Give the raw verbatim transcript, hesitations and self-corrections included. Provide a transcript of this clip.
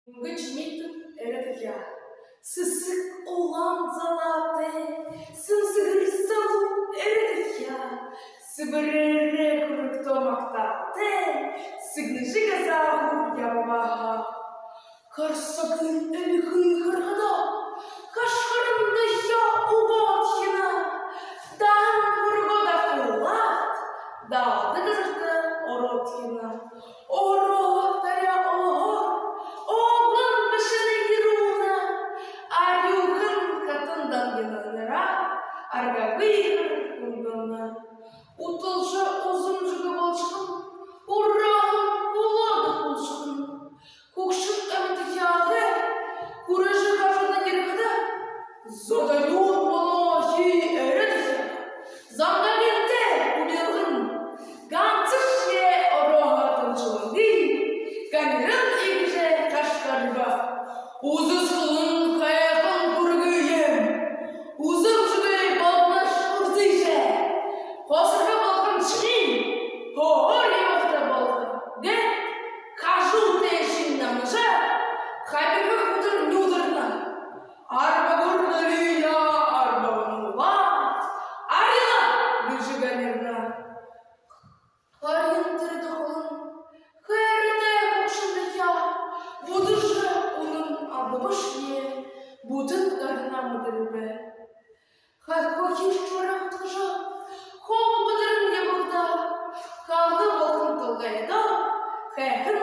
Мүнгэ Чимитов. «Эрэ тахяа». Сэсэг улаан залаатай, сэмсэгэр залуу эрэ тахяа, сэбэрээрээ хүрэгтөө магтаатай, сэгнэжэ газаагуур ябабаха. Харсагын элихые харахада, хашхаран дахяа үгөөд хэнэ. Дан хүргөөд ахуулаад, далда газарта ороод хэнэ. Ороод таряа олоһоор, оглон бэшэнэй ерүүлнэ. Арюухан хатан дангинанараа аргагүйгөөр хүндэлнэ. Уталжа үзэмжэгүй болошоһон, ураахан хүлөөд хүлшэһэн хүгшэн эмэтэ хяагай хүрэжэ гаража ерэхэдэ, зодоюун болоо хии эрэ тахяа, зандагинтай хүбилһэн, гансашье орооһо тэншэлэнгүй, гамиран иигэжэ хашхарба. Үзэсхэлэн һайхан хүрэгы юм. Үзэмжэгүй болоноош үрзыжэ, хосорхо болохоншни һөөр ябахада болохо гээд, хажуу тээшэнь намнажа, хабирха хүдэр нюдарна. Арбагар далияа, арбагар уулаа, арилаа гэжэ гамирна. Харин тэрэ дохолон, хайратай хүгшэн тахяа бүдэржэ үнэн алдабашье, бүтэн гарһанаа мэдэрбэ. Хахихи шуураа хутгажа, холбодорон ябахадаа, халга болоһон толгойдоо һайхан